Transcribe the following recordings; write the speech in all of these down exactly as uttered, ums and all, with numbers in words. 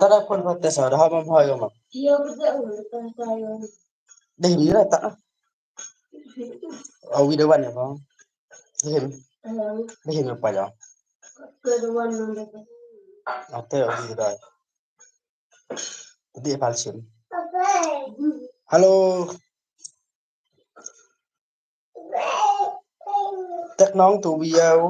Tada phone pha te sa da ha mam ha yo ma. Dehim ni la ta. Awi da wan ya ba. Dehim. Dehim ya pa ya. Ate awi da. Di pal sim. Hello. Tek nong tu biau.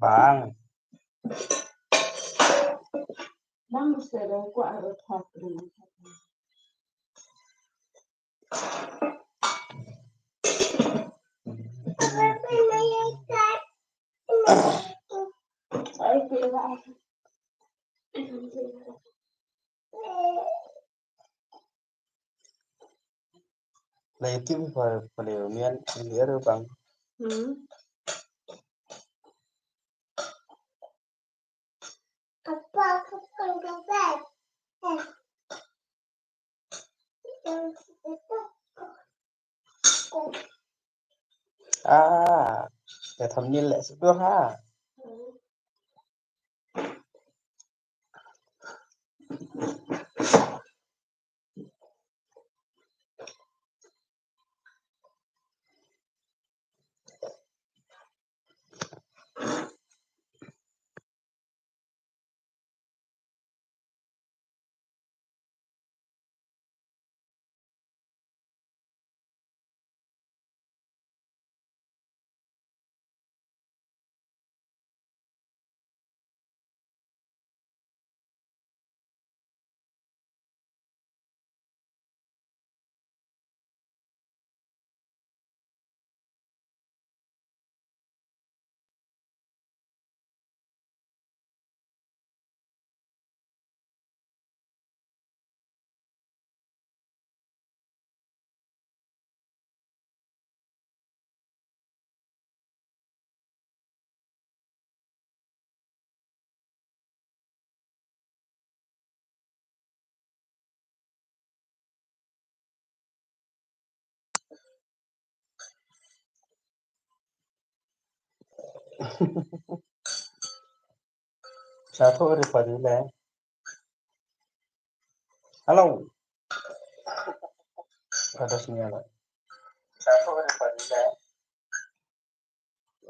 Bang. Na YouTube pa pa le mian ni ero bang. Hmm. Ah, ya thumbnail le sudur ha. Sa tho re pa le. Hello. Ada sinyal. Sa tho re pa le.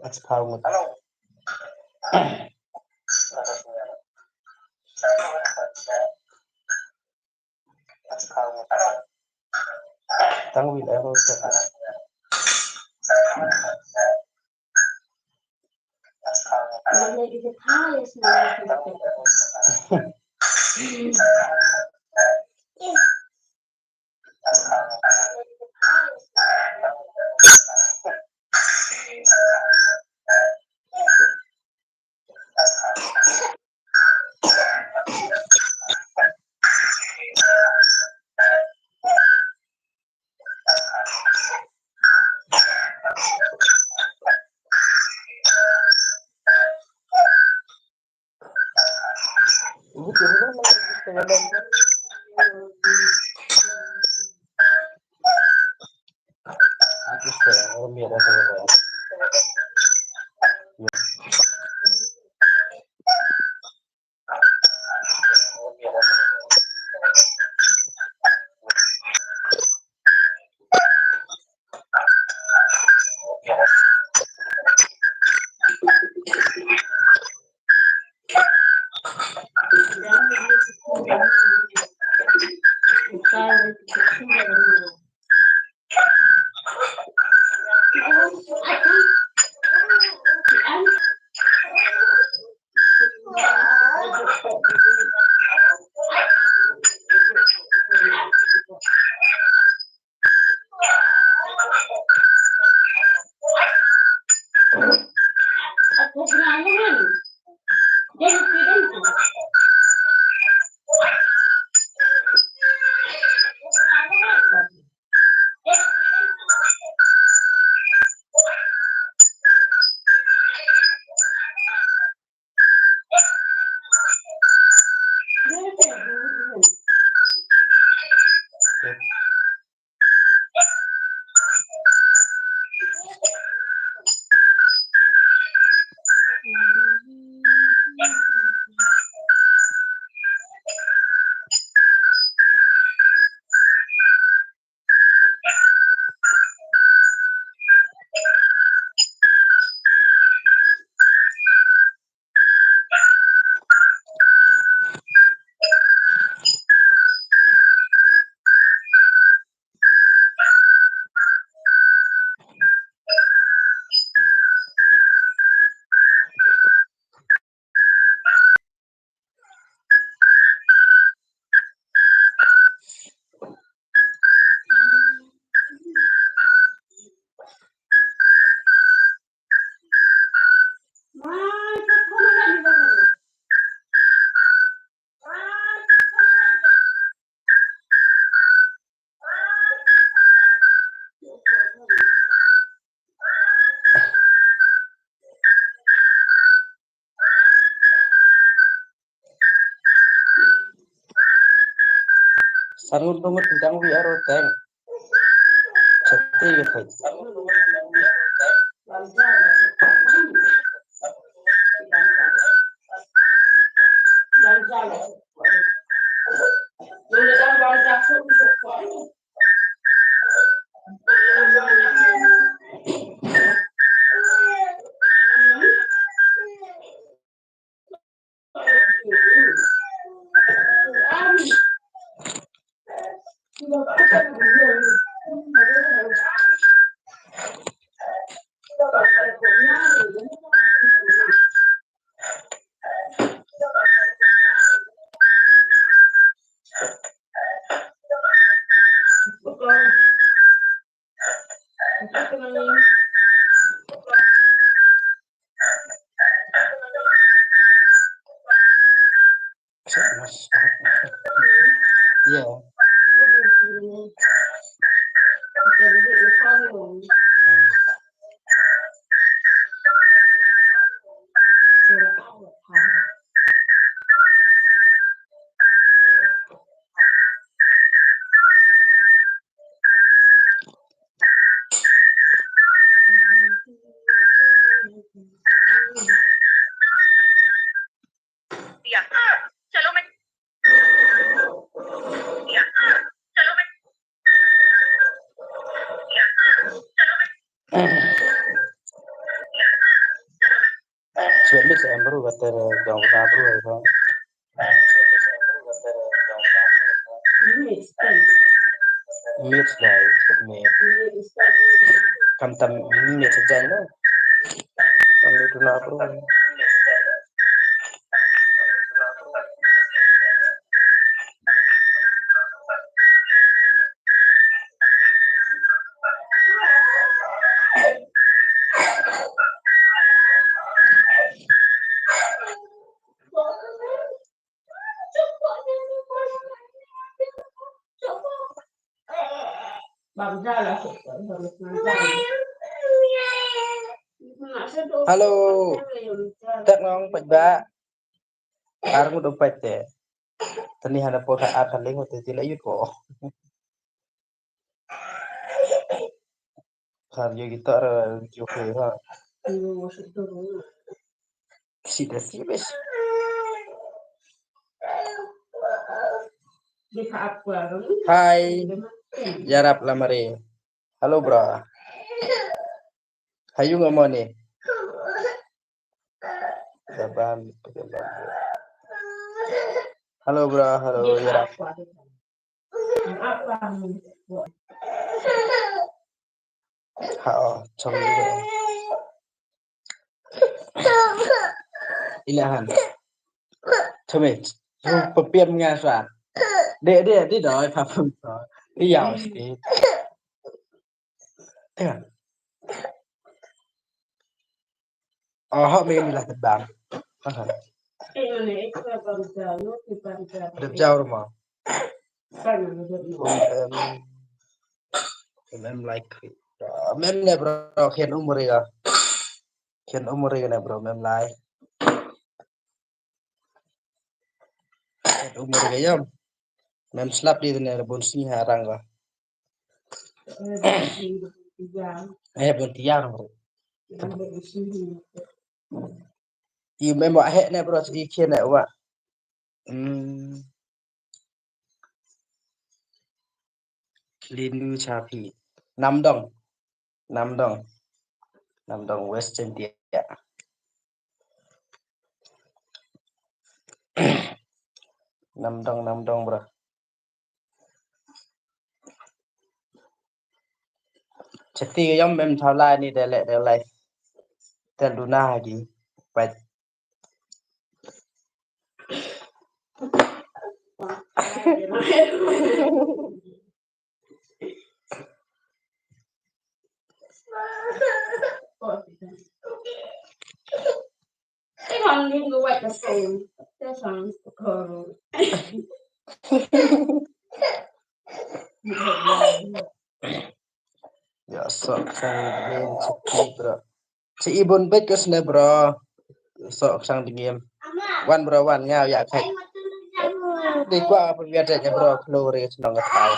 Ach phaw ngut. Tang wil ero. Sangut dungut tang wi aro teng. Chati ka thai. Yeah. Chwe mix em bru kata dong da bru ai ba. Mix dai, mix. Kam tam mix dai na. Kam ni tu na bru. Hello. Tak nong pet ba. Ar ngut pet te. Tani hana po ta ata leng te ti la yut ko. Kan yo kita ra yo ke ha. Sida sibes. Hai. Yarap lamare. Hello, bro. Hayu ngamone. Jaban, jaban. Hello, bro. Hello, yarap. Ha, oh, chong ni. Ila han. Chome. Papiam nga sa. De, de, de doi, papam. Iya, ski. Iya. Oh, me ni lah tebang. Aha. Dep jauh rumah. Em, em, em, like. Mem ne bro, khian umur ya. Khian umur ya ne bro, mem lai. Khian umur ya yam. Mem slap di ne bun sini harang ka. Eh, bun tiang bro. I mem wa he ne bro, i khian ne wa. Hmm. Linu Chapi. Namdong. Namdong. Namdong West Jaintia. Namdong, Namdong, bro. Chati yom mem thaw lai ni de le de lai. Tel duna hagi. Pait. Hang on, you can go wipe the same. That's fine. Ya, sok sang dingin, sok bro. Si ibun bet ke sene, bro. Sok sang dingin. Wan, bro, wan, ngau ya kai. Di kwa apa biar dek, bro, keluar ya senang ngetai.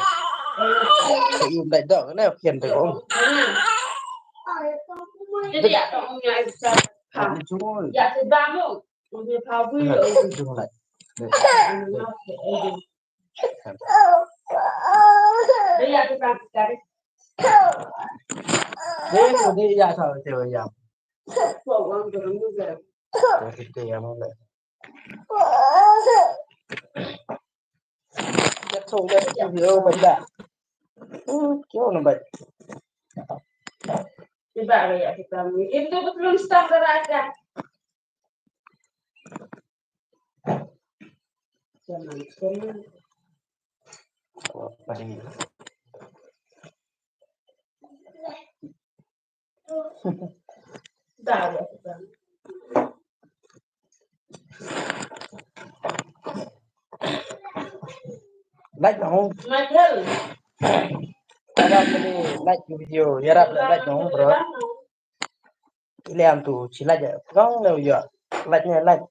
Si ibun dek dok ne, pian dek om. Jadi ya, tong ya, bisa. Ini cuma. Ya, sedang mu. Ini tahu ya. Cuma lah. Like noh. Yarap ni, like video, yarap, like noh, bro. Ile am tu, sila je. Kong le ya. Like ne, like.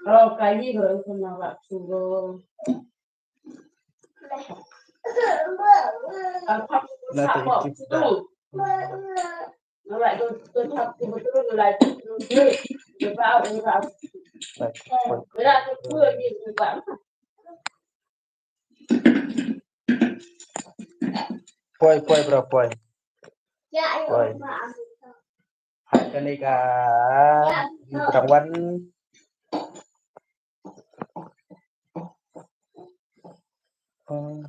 Oh, kali bro, sama waktu bro. Nah, thank you. Poi, poi, bro, poi. Poi. Hai, kane ka, ka dang wan. Hmm.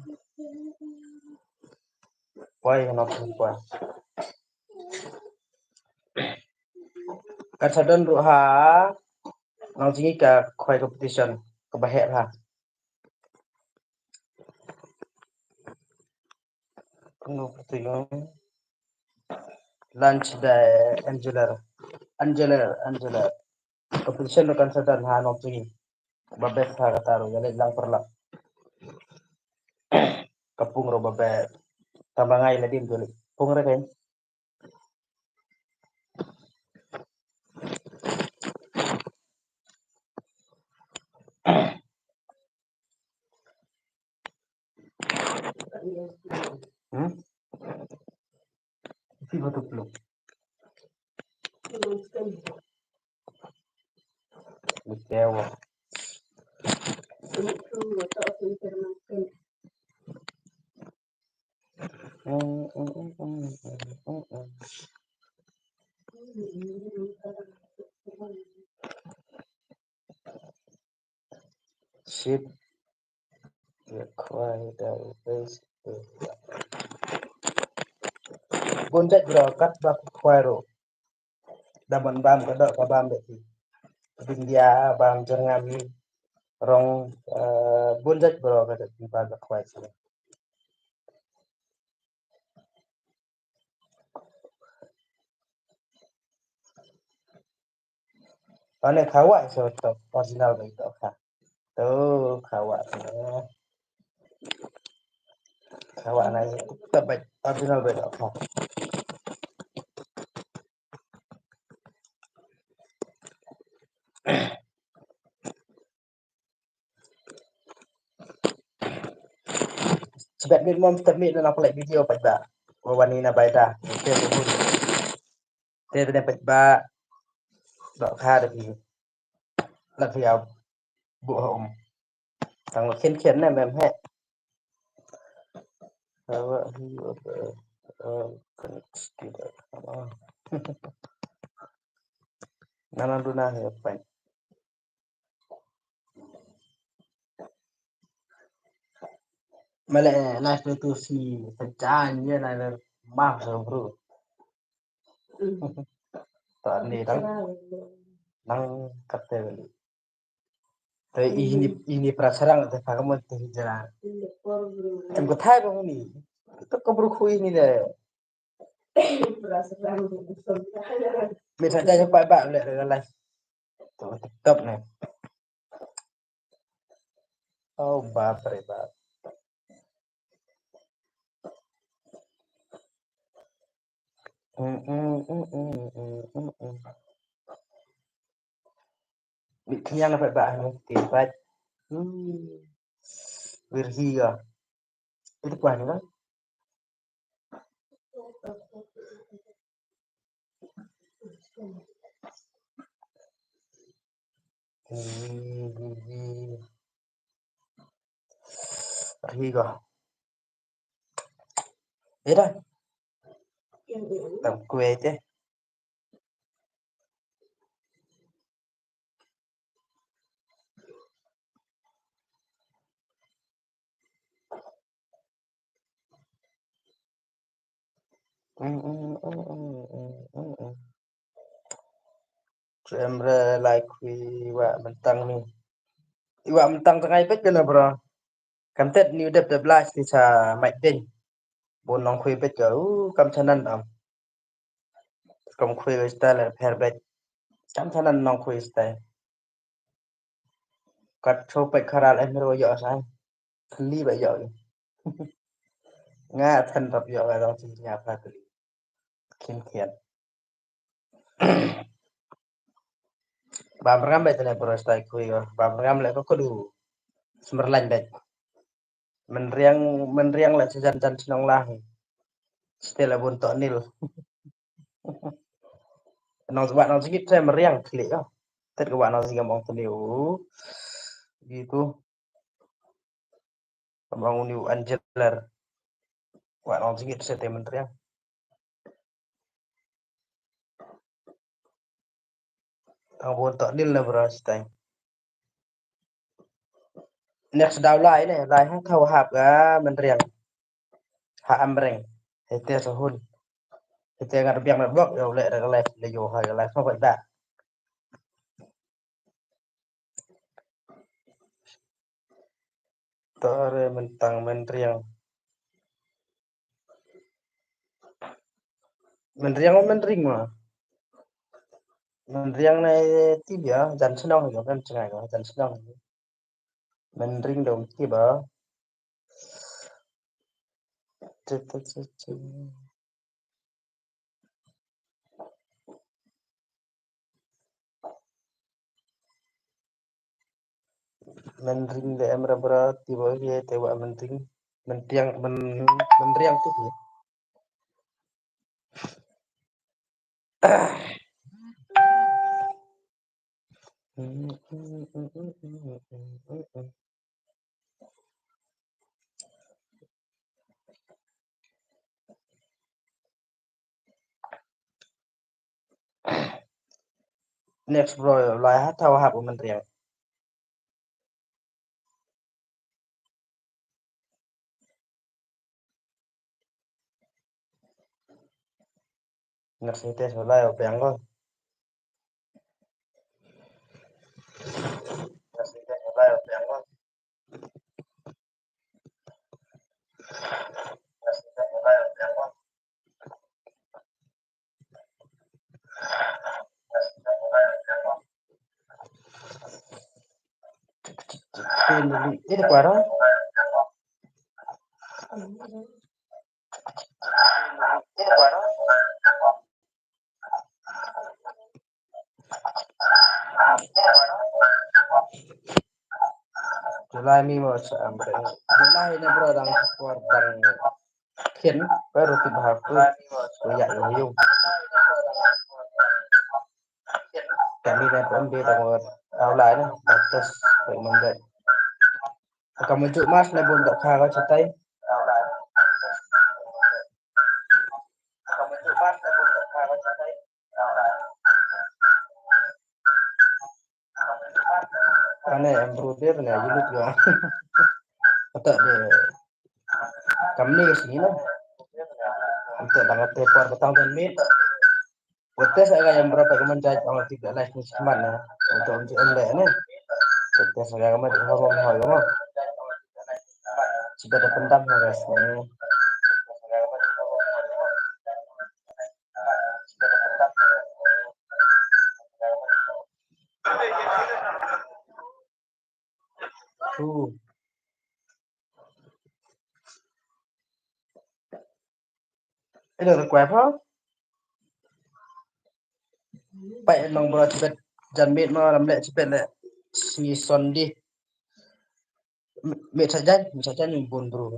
Poi, kano poi. Kan sa don ruh ha. Nang jingi ka khwai competition kaba heh ha. Kano pati nang. Lunch da Angela. Angela, Angela. Competition ruh kan sa don ha nong tuni. Ba best ha kata ruh, ïa leit lang paralok. Ka pung ruh ba best. Tang ba nga ïa lade ym ju leit pung ruh kein. Hmm? Isi batu peluk. Kecewa. Sheep. Ïa khwai da u bes. Bun jait bro, kat ba khwai ruh. Da ban bam ka doh ka bam beti. Bindia bam jyrngam hi. Rong, eh, bun jait bro ka da ban bam ka khwai sini. Ane khawa so to original bai to kha. To khawa ne. Khawa na ni to bai original bai to kha. Sibet mit mom step mit na play video pai ba. Wa wani na bai da. Te tu hun. Te te pai ba. Dok kha de pi. Lat pi au. Bu ha um. Tang khin khin ne mem he. Awa hi wa ba. Kan skida. Nana duna he pai. Male live tu si penchan ye na le mah so bro. Ta ni dang nang kate beli. Te ini ini prasarang te pakamu te hijra. Em ko thai ko ni. To ko bro khu ini de. Mi sa jai pai ba le le lai. To TikTok ne. Oh bap re bap. Mm, mm, mm, mm, mm, mm, mm. Bit khniang na pat ba anu ti pat. Hmm. Wir hi ga. Itu kuah ni kan? Hmm, hmm, hmm. Hi ga. Ira. Tam kue te. Em re lai khui wa mentang ni. Iwa mentang tang ai pet kena bro. Kan tet ni u dep dep lai ti sa mai ding. Bun nongkhui beit ka, u kam chanan am. Kam khui beit style pher beit. Kam chanan nongkhui style. Kat cho peit kharal em ro yo sai. Thli ba yo. Nga than rap yo ba dong si nga pha thli. Khin khian. Bam rngam beit ne bro stai khui yo. Bam rngam le ko kudu. Smerlain beit. Menriang menriang le sejan jan senong lah. Stel abun to nil. Nong sebab nong singit saya meriang klik yo. Tet ke wak nong singit mong teliu. Gitu. Abang uni u Angeler. Wak nong singit saya te menriang. Tang bun tok nil na bro sitai. Next daw lai ne, lai ha thaw hap ga menriang. Ha amreng. Hete sahun. Hete ngar biang na blok, ya uleh da live, le yo ha live ma bai da. Tore mentang menriang. Menriang o menring ma. Menriang na ti bia jan senong yo kan cengai ko jan senong. Menring dong ti ba. Menring de em ra bra ti ba ye te wa menring. Mynriang, myn-, mynriang tu. Next bro, lai ha thaw hap u mynriang. Next test lai u biang ko. July mi mo sa am. July ne bro dang por dang khin baru tiba hapus. Kuya yo yo. Kami ne pun bi dang por. Aulai ne batas pun mangga. Ka maju mas ne bun dok kha ka chatai. Ane em bru de ne yulut ga. Ata de kamni ka sngi na. Ante dang ate por batang dan mit. Wate sa ga yang berapa kemen jai ang ti ga lai ni seman na. Untuk untuk ende ne. Wate sa ga kemen ho ho ho. Sudah ada pendam ya guys. Ida request ha. Pai nong bro chibet jan mit ma ram le chibet le sngi Sunday. Mit sa jan, mit sa jan bun bro.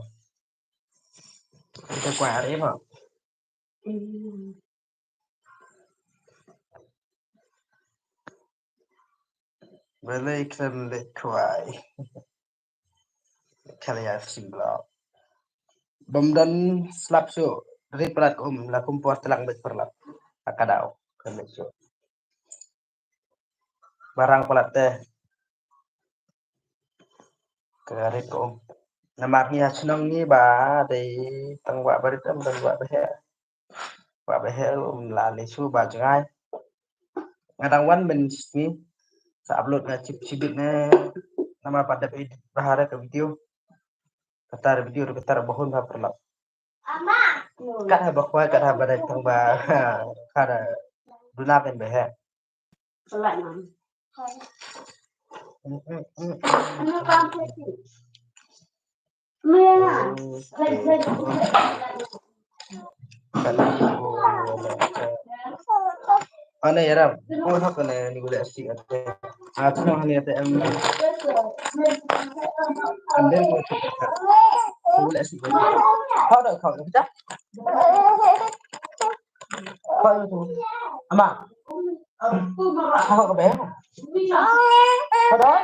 Ida request ha. Bele ikren le kwai. Kali ya sing bro. Bam dan slap su ri prat um la kum por telang bet perlap. Akadau. Kali su. Barang pelat teh. Ka rit ko. Namar ngi ha shnong ngi ba dei tang wah barit em tang wah behe. Wah behe em la ne su ba jngai. Nga dang wan men sngi sa upload nga chip chibit ne. Namar pat dep edit bahara ka video. Katar video katar bahun ba perlap. Kat ha ba khwai kat ha ba dei tang ba kada duna ken behe. Ane yaram, ko hak ne ni gule asi ate. Atno hani ate em. Ande ko gule asi. Kau dah kau dah. Kau tu. Ama. Kau ke bayar. Kau dah.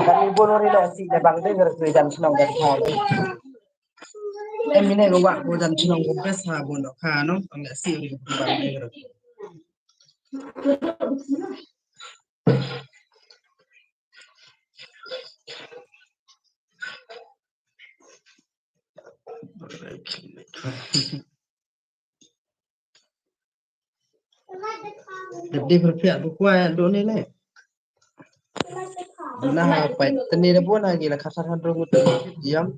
Kan ibu nori lo si jabang de ngerti jan shnong kan kau. Em ine ko wak ko jan shnong ko bes ha bo no ka no ang si ko bang de ngerti. Dep dei pyrphiah bu kwai do ne le. Duna ha pai tene da bon ha gi la khasar han rung ut yam.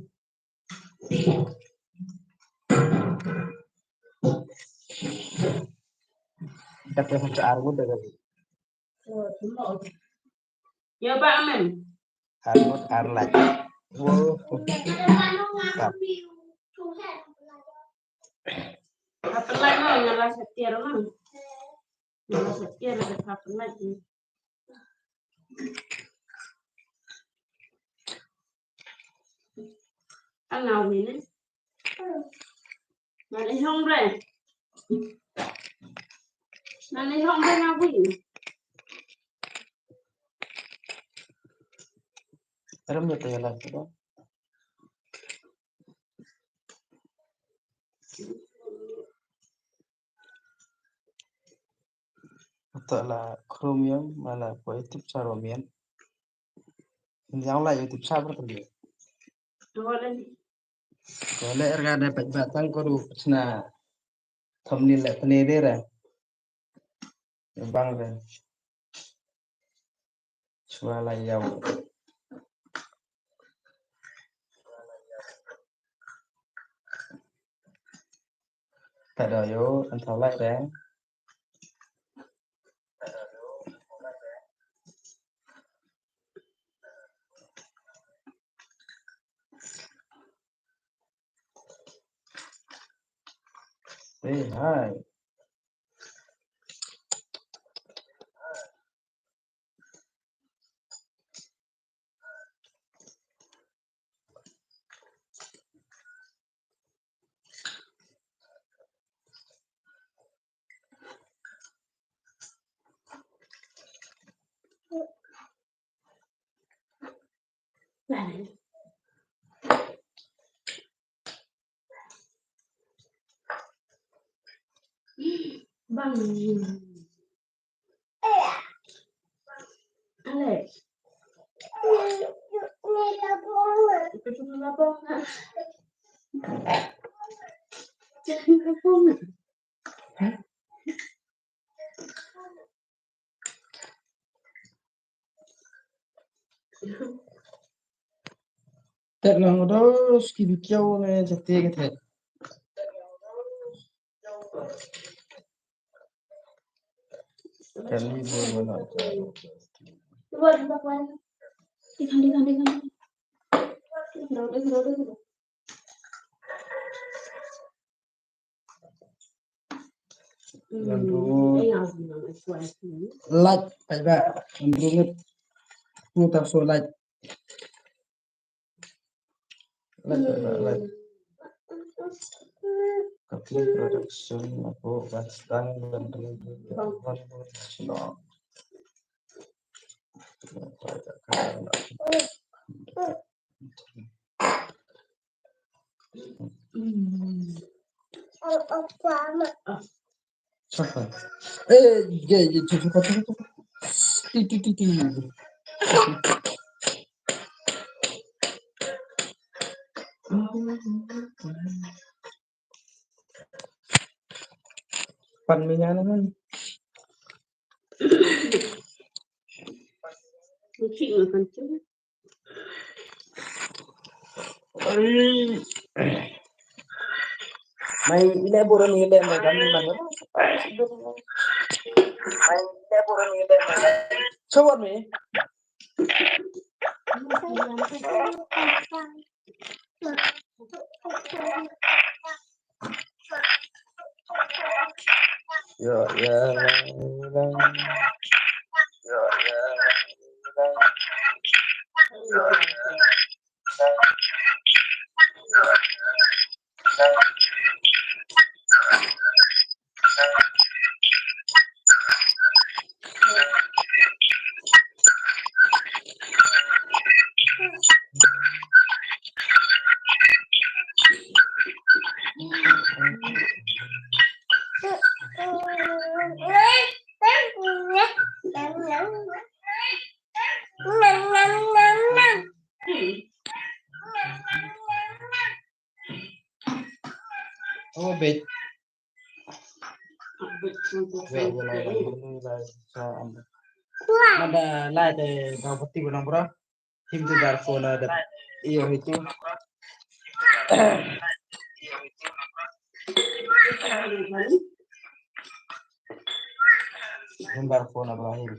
Dep dei ha ar ngut da ga. Ya ba amen. Ar ngut ar lai. Wo. Tap. Hapelai no ngala setir no. Ngala setir de hapelai. Nga wi ne. Nga leh hong re. Nga leh hong re nga wi. Aram ya tayala kita. Ata la Chromium mala ko itip sa Romian. Yang la itip sa bertemu. Wala erga da pek batang ko ru sna thumbnail la tene de ra. Bang re. Chwa la yaw. Ka da yo an thaw lai re. Hey, hi. Bang. Alex. Jangan lapor nak. Jangan lapor nak. Tet lang dos ki bikiau ne jati ke tet. Kali bo na. Ikan, ikan, ikan. Ngan ruh like, paidbah. Ngan ruh ngut. Ngut tang so like. Like, paidbah, like. Kapli Production, aku bastang dan rindu. Eh, ye, ye, tu, tu, tu, tu, tu. Ti, ti, ti, ti. Pan minyak ni kan. Cuci makan tu. Mai ine buron ine mai kami mana? Mai ine buron ine mai. Sobat ni. Ya, ya, ya. Ya, ya, ya. Oh, bit. Mada lai te bang pati ko nang bro. Him tu bar phone ada. Iyo itu. Him bar phone ada him.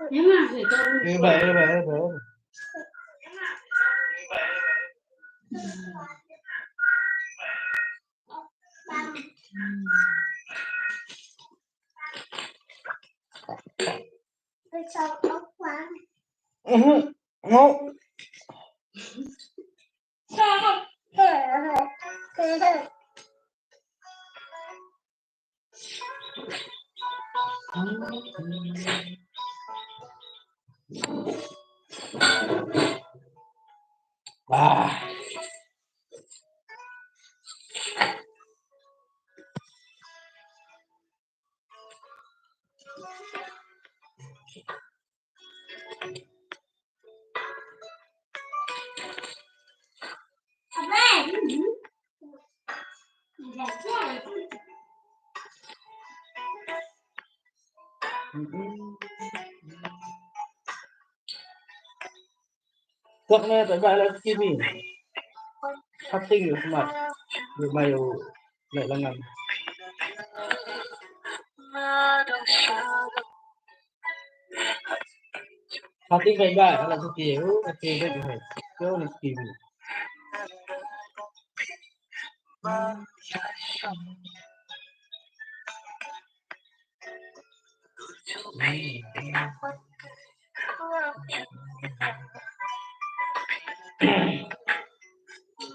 Eba, eba, eba. Mhm. No. Ah. Tok ne tak ba la skimi. Hapting yu smat. Yu mayu lek lengan. Hapting tak ba la skimi. Yu hapting tak ba. Yu skimi.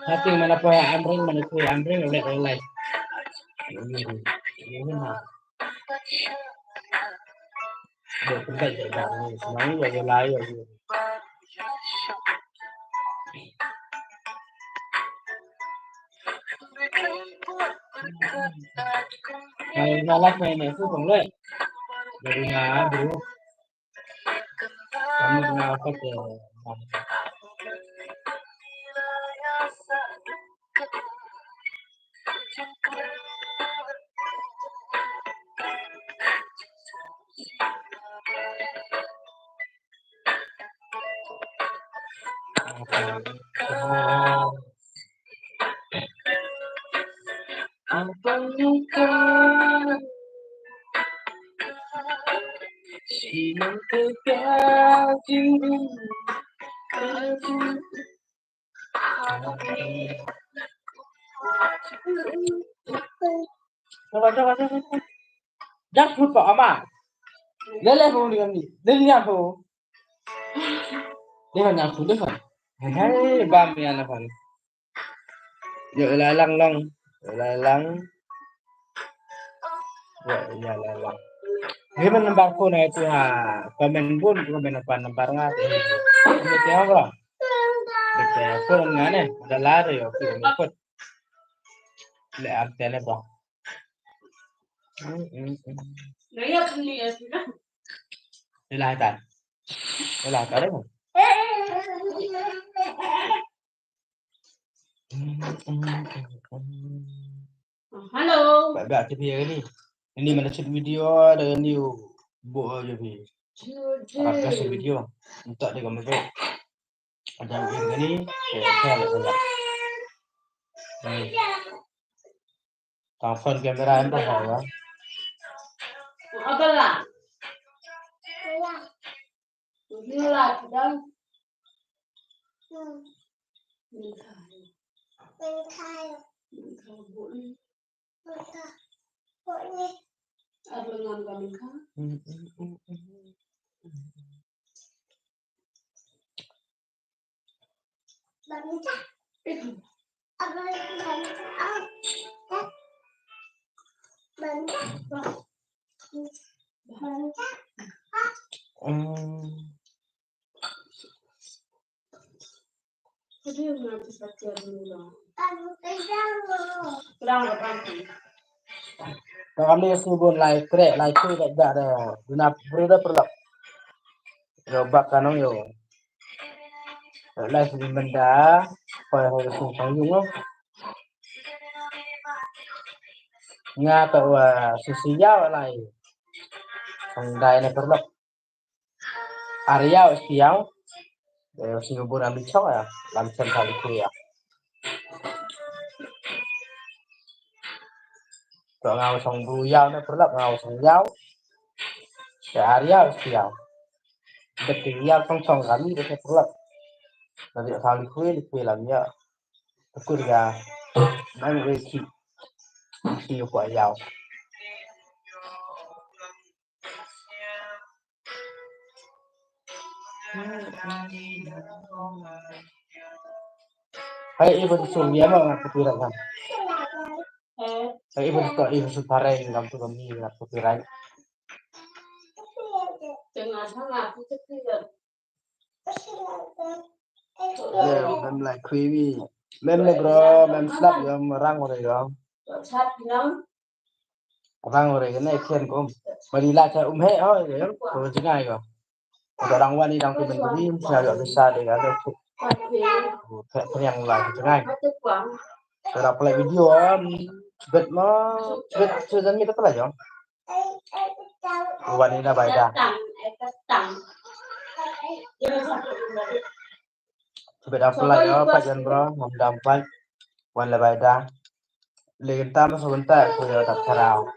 Hati mana pa amring mana kui amring oleh oleh. Ini, ini mah. Dia tempat dia dah ni, semua ni dia lain. Nai na lak nai nai su kong le. Dari na bro. Kamu na apa ke? Jump foot pa ama. Lele ko ni ni. Lele ni ako. Dia kan jump foot dia kan. Hai bam ya na kan. Yo la lang lang. Yo la lang. Yo ya la lang. Ni man number phone itu ha. Comment pun comment apa number nga. Ini tiang bro. Betul phone nga ne. Ada lari yo phone ikut. Le am tele bro. Ila ta. Ila ta deh. Hello. Ba ba ti phi ni. Ini mana shoot video ada ni bu aja phi. Rap ka shoot video. Untuk dia kamu tu. Ada yang ini. Saya saya. Ni. Tang phone camera em pa ha. Abala. Ni la ti dang. Ni khai. Ni khai. Ni khai bu ni. Ni khai bu ni. Abala ngan ba ni khai. Tang kane sngewbun lai treh lai treh da da da duna brother perlok. Yo bak kanong yo. Lai sngewbun da pa ho sngewbun yung. Nga ta wa sisi yaw lai. Sang dai na perlok. Ar yaw ski yaw. Eh, sngewbun am chok ya. Lam chen thali ku ya. To nga wa song bru yaw na perlok nga wa song yaw. Ya ar yaw ski yaw. Ka ti ya tong tong kami da ka pulak. Ka ti tali kui di kui lam ya. Ka kur ya. Nang wei ki. Ki ko ya. Hai, ibu tu suruh dia mah ngaku pirang kan. Hai, ibu tu, ibu tu parai ngam tu kami ngaku pirang. Mem lai khwi mi. Mem ne bro, mem slap yom rang ore yom. Rang ore ne khen kum. Mari la cha um he ho yom. Ko jingai ko. Ko rang wan ni dang tu men bim cha yo bisa de ga de. Ko phe phe yang la jingai. Ko rap play video am. Bet ma bet season mi ta pala yom. Wan ina bai da. Bai da pulai ya pa jan bro, ngam dam pai. Wan la bai da. Legen tam so gunta ko ya da karau.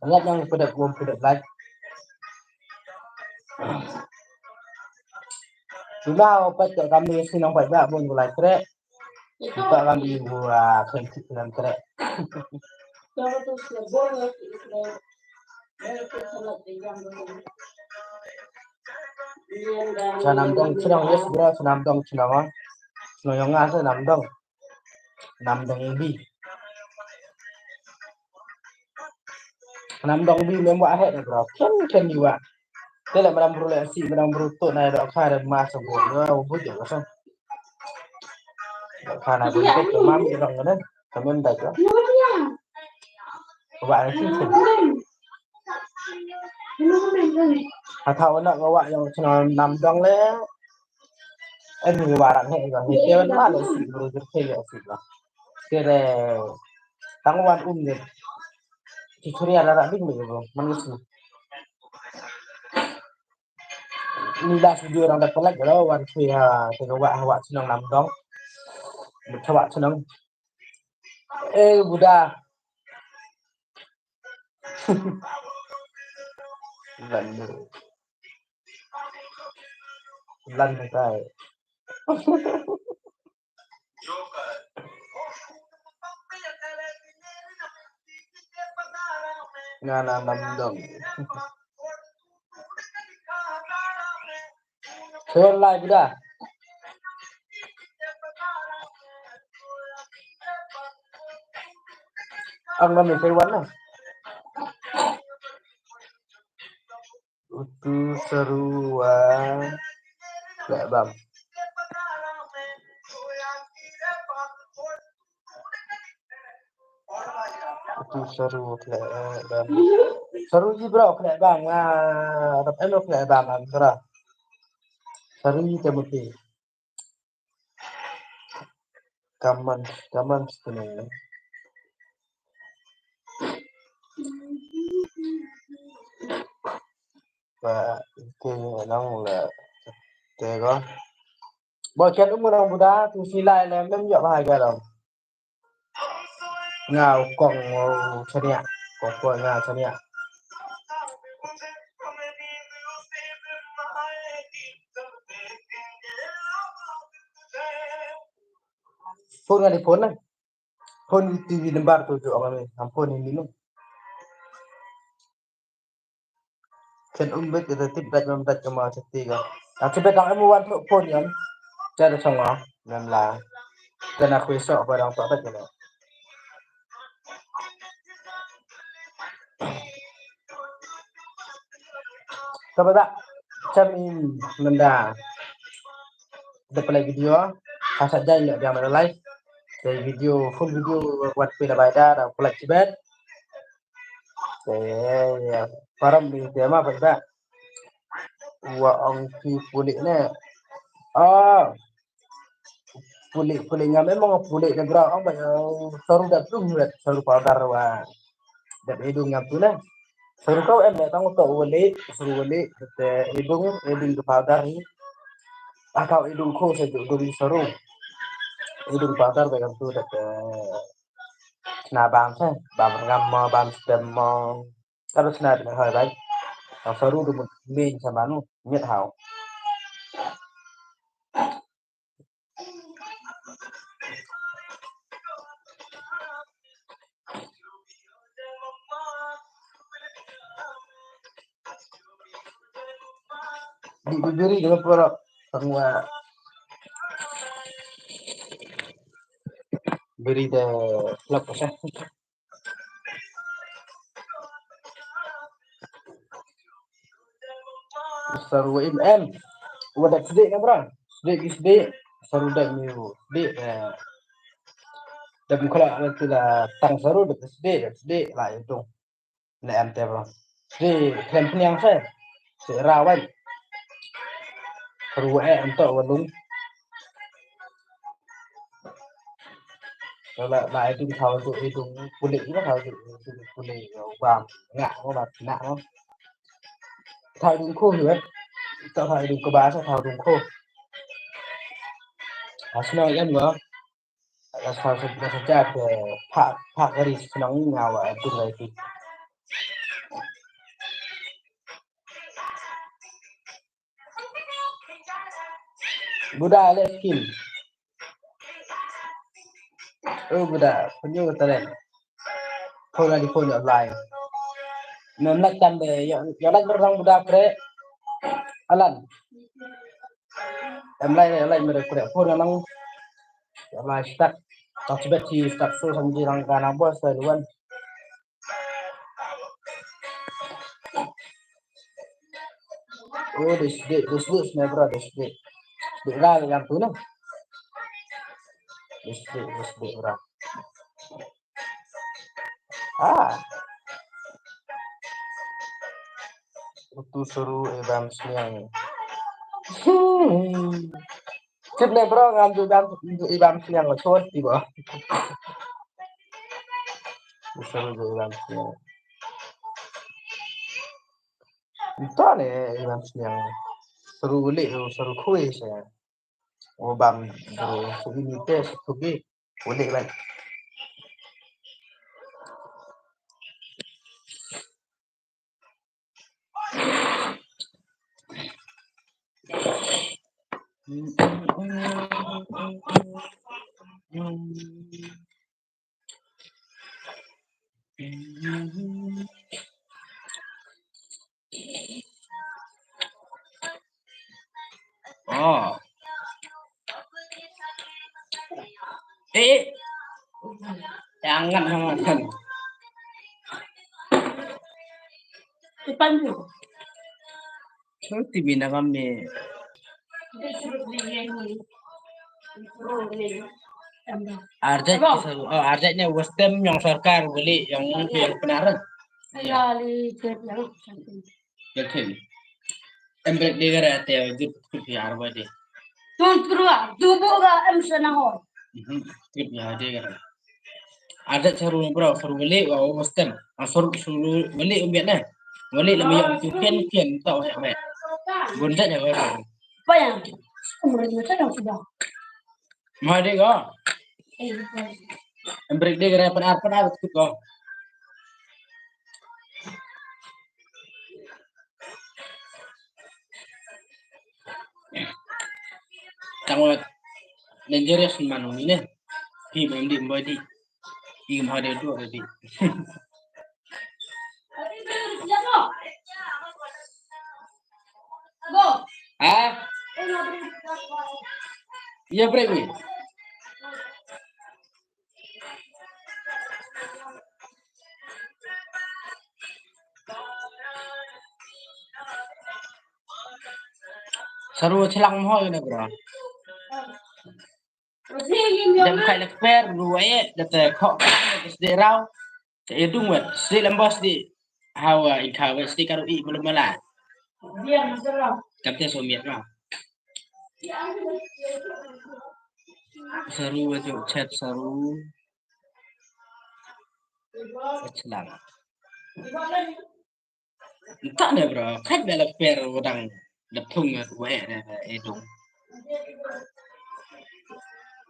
Ngat nang pedek bom pedek like. Sudah opat kat kami sini nampak tak bom like trek. Kita kami buat kentut dalam trek. Sa Namdong chnong, yes bro, sa Namdong chnong ah. Chnong yong nga sa Namdong. Namdong bi. Namdong bi mem wah het bro. Ken ken ni wah. Te le maram bru le si maram bru tu na do kha re ma sa bu. Yo bu je sa. Kha na bu tu mam i rong ne. Kamen da jo. Wah si si. Hata wana nga wah yong chnong Namdong le. Ani wah rang he ga he te wan ma le si bru jur te ya si ba. Te re tang wan um ne. Ci curi ara ra ding ne bro. Man si. Ni da si jur rang da pelak bro wan si ha te wah wah chnong Namdong. Wah chnong. Eh Buddha. Lan. Lan kai. Nga na Namdong. Share live dah. Ang kami Taiwan lah. Utu seru ah. Lek bang. Utu seru khlek bam. Seru ji bro khlek bam. Ah, rap em khlek bam am sera. Seru ji te muti. Kaman, kaman sini. Ba ke nang le. Te ko. Ba ken um nang Buddha tu silai le mem yak ba ga dong. Nga u kong u chania. Kong ko nga chania. Phone nga di phone na. Phone T V number tu tu ong ami. Am phone ini nu. Ken um bet kita tip dat mem dat kama seti ka. Aku bet dang em wan tu phone yan. Tiada sama mem la. Kena kuisok barang tak bet kena. Ka ba da chem in menda da play video. Ka sa jai le biang da live. Te video, full video wat phi da bai da da play chibet. Te param ni te ma bai da. Wa ong ki puli ne. Ah. Pule, pule ngam em, ong pule na bra, ong ba, eh, saru dap tu, saru powder wa dap idung ngam tu na. Saru kau em, tang to wale, saru wale, te idung, idung tu powder ni. Ah, kau idung ko sa idung saru. Idung powder ba ngam tu dap, eh, na bam sa, bam ngam mo, bam stem mo. Ka ba sna bina hoi bai. Ka saru du mut min sa manu, mit hau. Di bibiri dengan pura tangwa. Biri de lap sa. Saru wa im em. Wa dap sdieh na bra. Sdieh ki sdieh. Saru dap mi u sdieh, eh. Dap mi kala tu la tang saru dap sdieh, dap sdieh la itu. Na em te bra. Sdieh klem pniang sa. Sdieh rawan. Saru wa em to wa lung. La, la, idung thaw tu, idung pule, ina thaw tu, idung pule, bam, nga, mo, bam, nga, mo. Thaw idung ko, hiwet. Thaw, thaw idung ko ba, sa thaw idung ko. Asno yan mo. As thaw sa, sa ja ke, pa, pa kari senang nga wa, idung lai ti. Buda le skin. Oh, Buda, penyu talent. Phone di phone online. Mem lak tam de, ya, ya lak berang Buda kre. Alan. Em lai, lai, lai, mere kre. Phone nang. Ya lai, stuck. Tak sebet si stuck so, sambil lang kana bos, sa luan. Oh, this, this, this, this, my brother, this, this. This guy yang tu, no? This, this, this, this, bro. Ah. Utu seru, eh, bam sniang. Hmm. Tip ne, bro, ngam ju bam, ju i bam sniang la chot ti ba. Seru ju i bam sniang. Nto ne i bam sniang. Seru le, seru khui se. O bam, bro, su ini te, su tugi. Ulik lai. Oh. Eh. Jangan, jangan. Depan tu. Seperti bina kami. Arjat, oh, arjat ne Westem yang sorkar beli yang, yang penaran. Ya, li, yang Yakin. Em brek de gara te jut kut ya arwa de. Tun trua, dubu ga em sana ho. Mhm. Trip ya de gara. Ada saru bro, saru beli wa Westem. Asur saru beli umbet na. Beli lama yang tu pian pian tau ya me. Bunda ya gara. Apa yang? Umur macam yang sudah. Ma de ga. Em brek de gara pan ar pan ar kut ga. Tang wat dangerous man ong ine. Hi bam di mbai di. Hi ma de do di. Ha? Ya brek ni. Saru chilang mo ina bro. Dem kai lek per lu e da te kho ka de rau. Te edung wet si lembos di. Hawa in ka wet si karu i belum mala. Kam te so miet ma. Saru wa ju chat saru. Chlang. Nta ne bro, khat bela per wadang da phung wa e da e dung.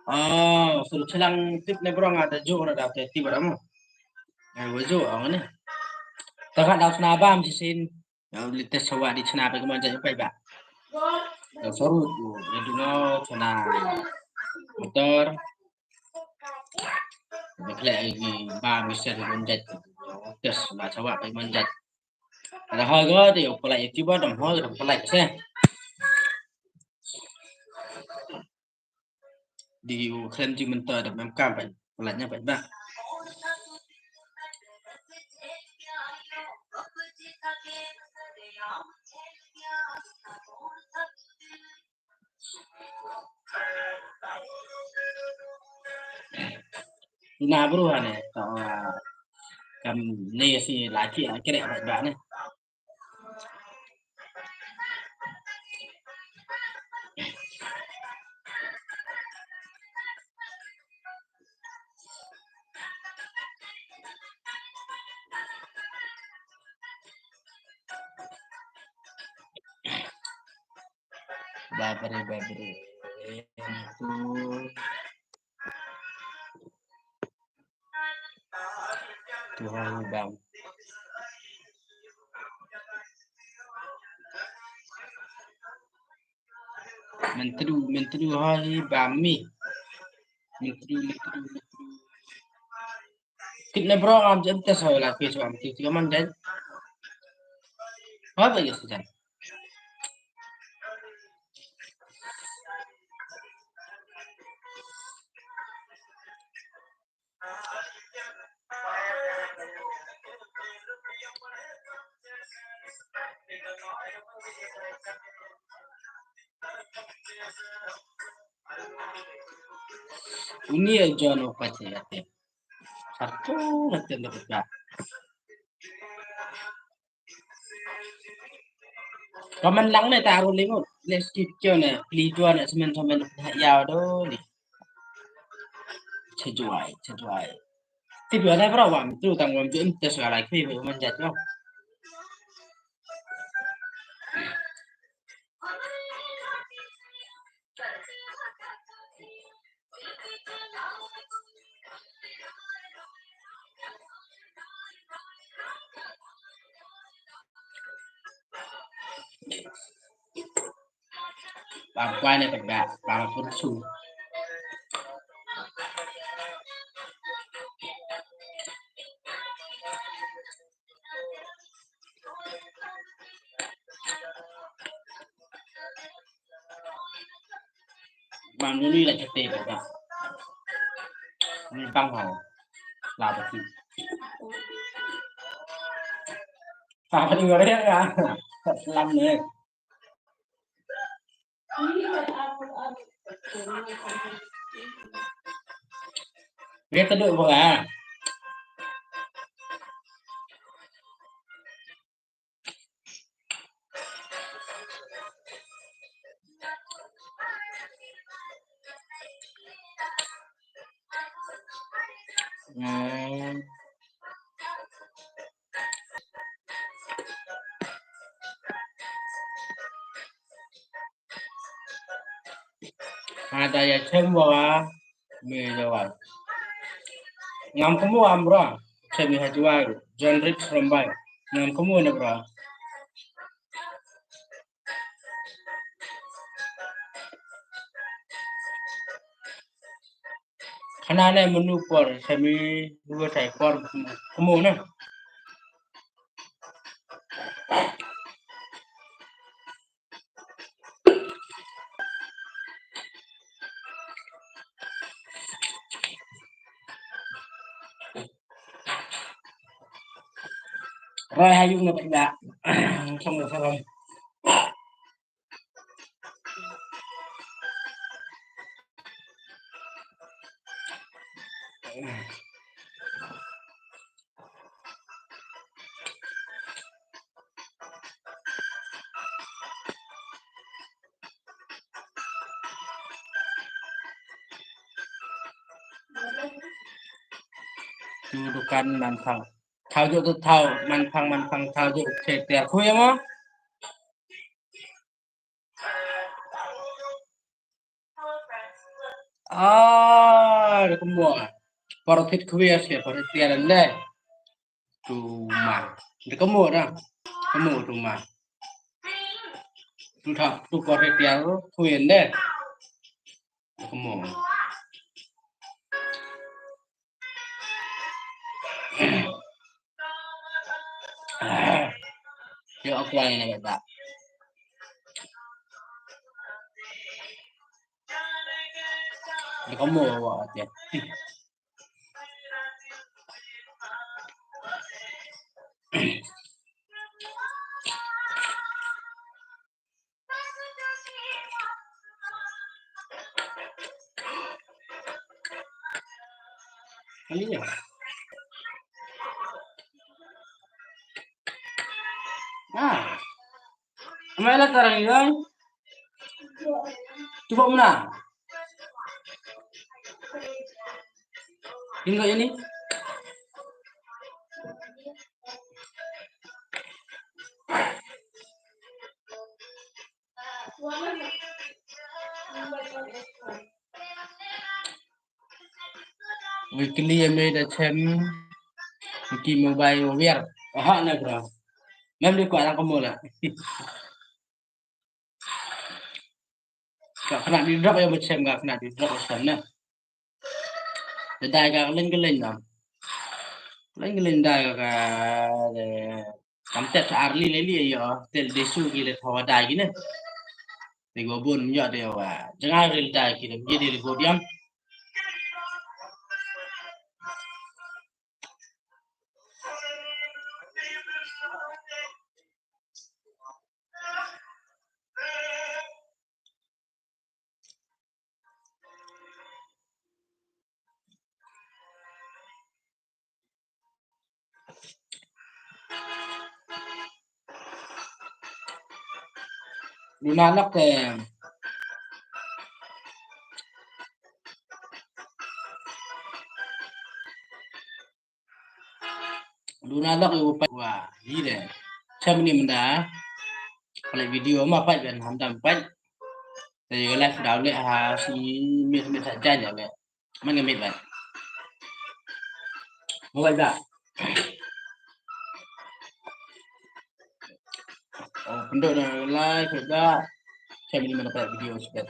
Ah, saru chlang tip ne bro nga da ju ra da te ti bro mo. Ai wa ju ang ne. Ta khat da sna bam si sin. Uli te sawa di chna pe kemon jai pe ba. Saru tu, ya dungo chna motor. Ba kle agi ba misen kemon jai. Tes ba sawa pe kemon jai. Ada hal go te yo pala iti ba dam hal dam pala se. Di u khlem jingmyntoi da mem kam peit. Pynlait nia peit ba. Ina bru hane. Kam ne si laki a kere peit ba ne. Babri, babri. Tuhan bang. Mentru, mentru hai bami. Mentru, mentru, mentru. Kit ne bro ngam jem te so la kit so am kit man den. Ha ba yes jan. Uni a John o pache ate. Satu na tenda peta. Kaman lang ne taru lingut. Ne skip kyo ne. Pli dua ne semen semen ya do ni. Chajuai, chajuai. Ti dua ne bro wam tu tang wam tu im tes galai kri man jat lo. Bang kwai ne pet ba, bang pun su. Bang dulu lah kete ba. Ni bang ho. Lah beti. Lah beti goreng ya. Selam ni. Dia teduk bunga. Hmm. Ada ya chem wa me jawab. Ngam kamu amra chem ha jawab. John Rich Rombai. Ngam kamu ne bra. Khana ne menu por semi dua tai por kemo na. Rai hayu na pida. Sama sama. dukan man phang. Thaw ju tu thaw man phang man phang thaw ju te tiar khuya mo. Ah, da kamo. Por thit khuya sia por thit tiar ande. Tu ma. Da kamo da. Kamo tu ma. Tu thaw tu por thit tiar khuya ande. Da kamo. Yo akwai na ba. Di kamu wa atia. Iya. Ah. Mai la tarang ilang. Cuba mana? Hingga ini. Weekly ame da chem. Wiki mobile wiar. Aha na bro. Mem di ko arang kamu la. Ka kena di drop ya macam ka kena di drop macam na. Dai ka len ke len na. Len ke len dai ka kam tep sa arli leli ya tel desu ki le thawa dai ki ne. Te go bun ya de wa. Jangan ril dai ki ne. Jadi le go diam. Luna lak eh. Luna lak yu pa wa hi de. Chem ni menda. Pale video ma pa jan hamdam pa. Te yu live daw le ha si mi mi sa jan ya le. Manga mit ba. Mobile ba. Oh, pendok na live ba. Chem ni mana pa video sibet.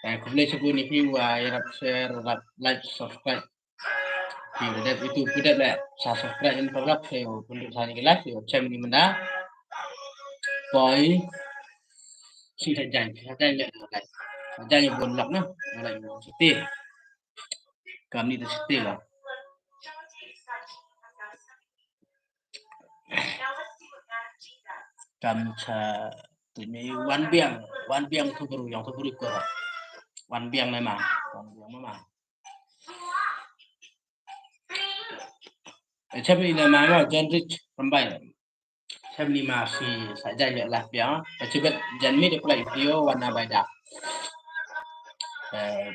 Eh, khublei shibun ïa phi wa ïarap share, ïarap like, subscribe. Phi da dep itu phi da dep sa subscribe in phi rap phi pendok sa ni live phi chem ni menda. Poi. Sing sa jan, sa jan le live. Sa jan ïa bun lak na. Live siti. Kam ni tu siti lah. Kam cha tu ni wan biang, wan biang tu bru, yang tu bru ko. Wan biang memang, wan biang memang. Eh, chem ni memang lah, John Rich Rambai. Chem ni ma si sa jan ïa lah biang. Eh, chem jan mi de pula video wan na bai da. Eh,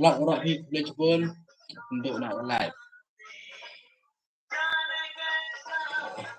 lak urak ni boleh cebun. Untuk nak live.